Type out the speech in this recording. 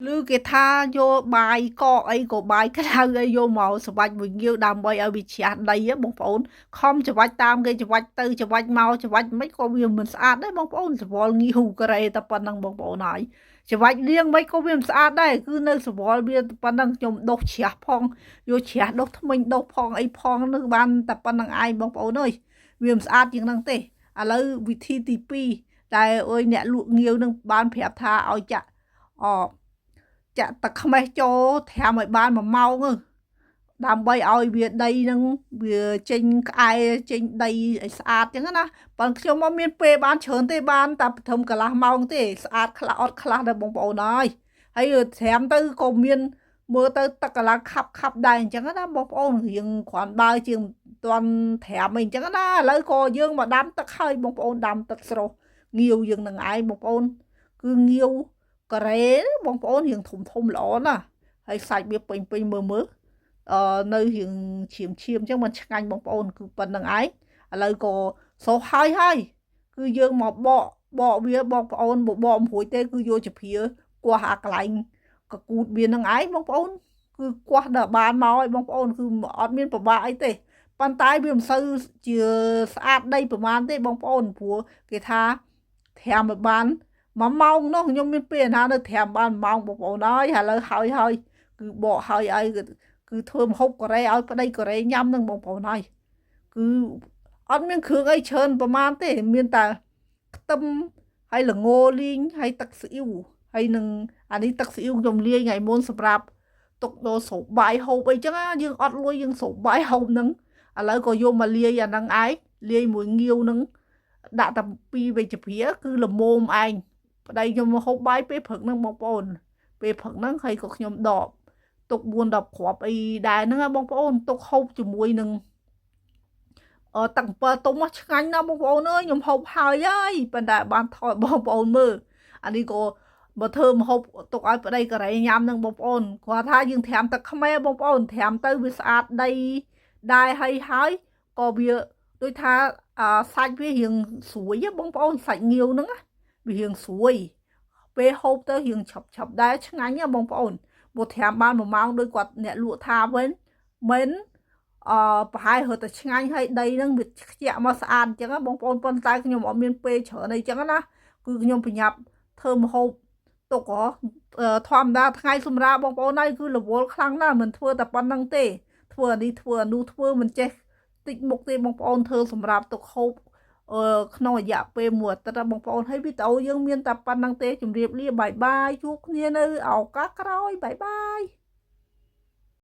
ឬគេថាយកបាយកកអីក៏បាយក្តៅអីយកមកស្វាច់មួយងាវដើម្បីឲ្យវាជ្រះដីហ៎បងប្អូនខំច្របាច់តាមគេច្របាច់ទៅច្របាច់មកច្របាច់មិនក៏វាមិនស្អាតដែរបងប្អូនសវលងាវការ៉េតែប៉ុណ្្នឹងបងប្អូនហើយច្របាច់លាងមិនក៏វាមិនស្អាតដែរគឺនៅសវលវាប៉ុណ្្នឹងខ្ញុំដុសជ្រះផងយកជ្រះដុសថ្មិញដុសផងអីផងនឹងបានតែប៉ុណ្្នឹងឯងបងប្អូនអើយវាមិនស្អាតជាងហ្នឹងទេឥឡូវវិធីទី2តែអើយអ្នកលក់ងាវនឹងបានប្រាប់ថាឲ្យចាក់អចាក់ទឹកខ្មេះចូលត្រាំឲ្យបាន1ម៉ោងដើម្បីឲ្យវាដីនឹងវាចេញក្អែចេញដីឲ្យស្អាតចឹងណាបើខ្ញុំមកមានពេលបានច្រើនទេបានតែត្រឹមកន្លះម៉ោងទេស្អាតខ្លះអត់ខ្លះដែរបងប្អូនអើយហើយត្រាំទៅក៏មានមើលទៅទឹកកន្លះខាប់ខាប់ដែរអញ្ចឹងណាបងប្អូនរៀងគ្រាន់បើជាងតាន់ត្រាំអីអញ្ចឹងណាឥឡូវក៏យើងមកដាំទឹកហើយបងប្អូនដាំទឹកស្រស់ងាវយើងនឹងឯងបងប្អូនគឺងាវការ៉េបងប្អូនរៀងធំធំល្អណាស់ហើយសាច់វាពេញពេញមើលមើលអឺនៅរៀងឈាមឈាមអញ្ចឹងมันឆ្ងាញ់បងប្អូនគឺប៉ុណ្្នឹងឯងឥឡូវក៏សោះហើយហើយគឺយើងមកបកបកវាបងប្អូនបបកមិនរួចទេគឺយកជាភាគាស់អាកន្លែងកគូតវានឹងឯងបងប្អូនគឺគាស់ដល់បានមកឲ្យបងប្អូនគឺអត់មានពិបាកអីទេប៉ុន្តែវាមិនសូវជាស្អាតដីប្រហែលទេបងប្អូនព្រោះគេថាត្រាំឲ្យបាន1ម៉ោងនោះខ្ញុំមានពេលណានៅត្រាំបាន1ម៉ោងបងប្អូនអើយឥឡូវហើយហើយគឺបកហើយឲ្យគឺធ្វើម្ហូបកូរ៉េឲ្យប្តីកូរ៉េញ៉ាំនឹងបងប្អូនហើយគឺអត់មានគ្រឿងអីច្រើនប្រហែលទេមានតែខ្ទឹមហើយល្ងលីងហើយទឹកស៊ីអ៊ីវហើយនឹងអានេះទឹកស៊ីអ៊ីវខ្ញុំលាយថ្ងៃមុនសម្រាប់ទុកដល់ស្រូបបាយហូបអីចឹងណាយើងអត់លុយយើងស្រូបបាយហូបនឹងឥឡូវក៏យកមកលាយអាហ្នឹងឯងលាយមួយងាវនឹងដាក់តែពីរវេជ្ជភាគឺល្មមឯងប្តីខ្ញុំមកហូបបាយពេលព្រឹកហ្នឹងបងប្អូនពេលព្រឹកហ្នឹងហើយក៏ខ្ញុំដកទុក4 10គ្រាប់អីដែរហ្នឹងបងប្អូនទុកហូបជាមួយនឹងអឺទឹក7ទុំមកឆ្ងាញ់ណាស់បងប្អូនអើយខ្ញុំហូបហើយហើយប៉ុន្តែបានថតបងប្អូនមើលអានេះក៏បើធ្វើម្ហូបទុកឲ្យប្តីកូរ៉េញ៉ាំនឹងបងប្អូនគាត់ថាយើងត្រាំទឹកខ្មេះបងប្អូនត្រាំទៅវាស្អាតដីដែរហើយហើយក៏វាដូចថាសាច់វារៀងស្រួយបងប្អូនសាច់ងាវហ្នឹងវារៀងស្រួយពេលហូបទៅរៀងឆប់ឆប់ដែរឆ្ងាញ់ណាបងប្អូនបើត្រាំបាន1ម៉ោងដោយគាត់អ្នកលក់ថាវិញមិនអឺប្រហែលរត់តែឆ្ងាញ់ហើយដីហ្នឹងវាខ្ជាក់មកស្អាតអញ្ចឹងបងប្អូនប៉ុន្តែខ្ញុំអត់មានពេលច្រើនអីចឹងណាគឺខ្ញុំប្រញាប់ធ្វើម្ហូបទុកហ៎ធម្មតាថ្ងៃសម្រាប់បងប្អូនហើយគឺរវល់ខ្លាំងណាស់មិនធ្វើតែប៉ុណ្្នឹងទេធ្វើអានេះធ្វើអានោះធ្វើមិនចេះតិចមុខទេបងប្អូនធ្វើសម្រាប់ទុកហូបអឺក្នុងរយៈពេលមួយអាទិត្យបងប្អូនហើយវីដេអូយើងមានតែប៉ុណ្្នឹងទេជម្រាបលា bye bye ជួបគ្នានៅឱកាសក្រោយ bye bye.